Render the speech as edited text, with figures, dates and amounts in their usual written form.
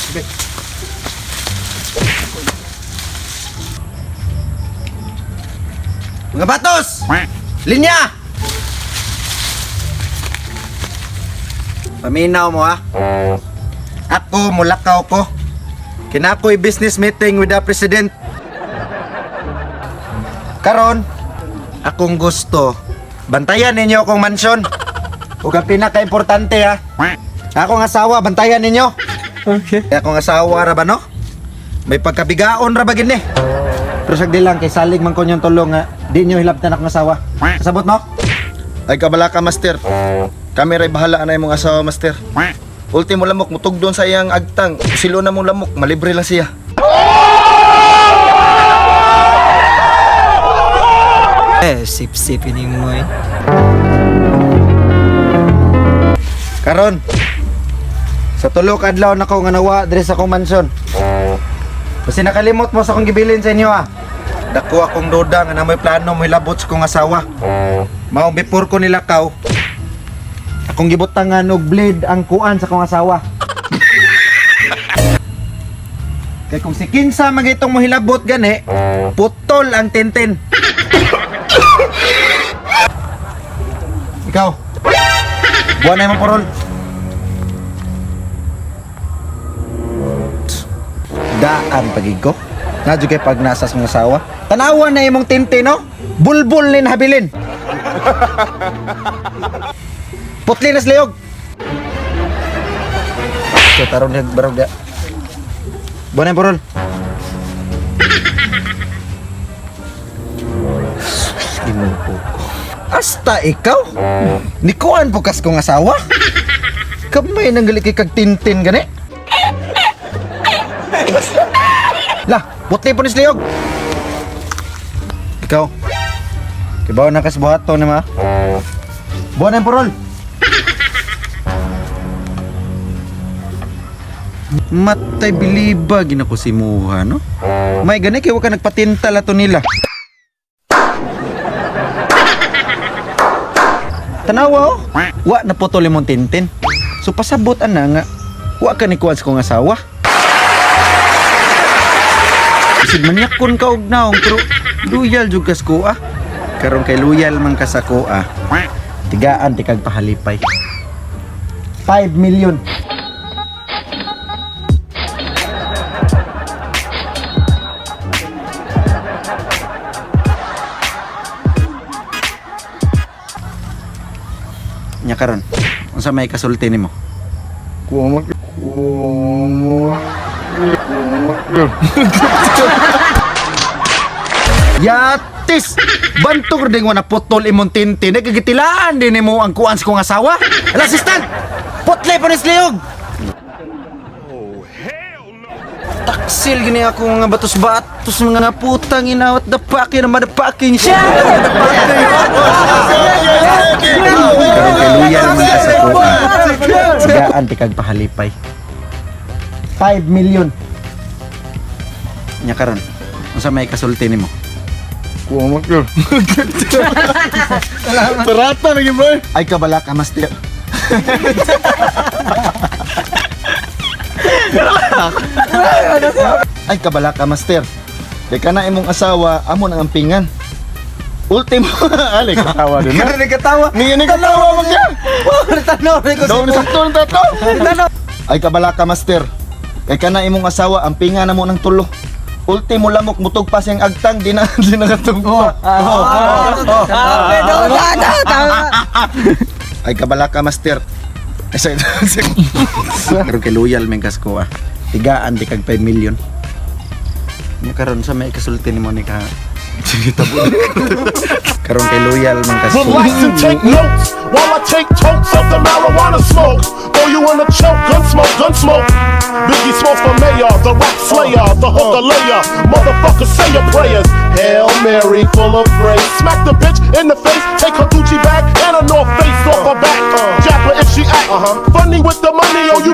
Okay. Mga batos! Linya! Paminaw mo ha. Ako, mulakaw ko. Kinakoy business meeting with the president. Karon, akong gusto, bantayan ninyo akong mansyon. Ug ang pinaka-importante ha, akong asawa, bantayan ninyo. Okay. Akong asawa ra ba no? May pagkabigaon ra ba gini? Pero sagdi lang kay salig man ko niyong tulong nga di niyo hilabtan akong asawa. Kasabot mo? Ay kabala ka, master. Kami ray bahala na imong asawa, master. Ultimo lamok mutugdon sa iyang agtang. Silo na mong lamok, malibre lang siya. Eh, sip-sipin mo eh. Karon, sa tulo ka adlaw nako nga nawa diri sa akong mansyon. Basta nakalimot mo sa akong gibilin sa inyo ah. Dako akong duda nga na may plano mo hilabot sa akong asawa. Mao before ko nilakaw, akong gibutangan og blade ang kuan sa akong asawa. Kay kung si Kinsa magitong mohilabot gani, putol ang tintin. Ikaw, buwan na imong parol. Daan pagig ko. Nga kay pag nasa sa mga asawa. Tanawa na imong tinte, no? Bulbul ni habilin. Putli na sa liyog. So, taron niya barog dia. Buwan na imong parol. Sus, Ginoo ko. Hasta ikaw? Nikuan po kas kong asawa? Kamay nang gali kay kag tintin gani. Lah, putli po ni Sliyog. Ikaw. Kibaw na kas buhato ni ma. Buwan na yung purol. Matay biliba gina ko si Muha, no? May gani kay wa ka nagpatintal ato nila. Tanawa oh. Wa na putol imong tintin. So pasabot ana nga wa ka ni kuan sa kong asawa. Isig manyakon ka og naong pero loyal jud kas ko ah. Karon kay loyal man ka sa ko ah. Tigaan ti kag pahalipay. 5 million. Nya karon, unsa may kasulti nimo? Yatis! Bantog rin nga naputol imong tintin. Nagkagitilaan din mo ang kuan sa kong asawa. Ala, assistant! Putlay pa ni Sliyog! Taksil gini ako nga batos-batos mga naputang ina, what the fuck yun, motherfucking shit! Karon kay luyan man ka sa kuha. Sigaan ti kag pahalipay. 5 million. Nya karon, unsa may kasulti nimo? Parata na bro. Ay kabala ka, master. Ay kabala ka, master. Kay kana imong asawa, amo nang ampingan. Ultimo, ali katawa din. Karon nagkatawa. Ni ni katawa man siya. Tanaw ko Daw ni sakto ng tato. Ay kabala ka, master. Kay kana imong asawa, ampingan na mo ng tulo. Ultimo lamok mutog pa siyang agtang di na di na katugpa. Ay kabala ka, master. Ay, sorry. Karon kay loyal men kas ko ah. Tigaan di kag 5 million. Nya karon sa may kasulti nimo ni ka. Karon kay loyal man kas ko. Relax and take notes while I take totes of the marijuana smoke. Throw you in a choke, gun smoke, gun smoke. Biggie Smalls for mayor, the rap slayer, the hooker layer. Motherfucker, say your prayers. Hail Mary, full of grace. Smack the bitch in the face, take her Gucci bag and her North Face off her back. Jab her if she act funny with the money, oh you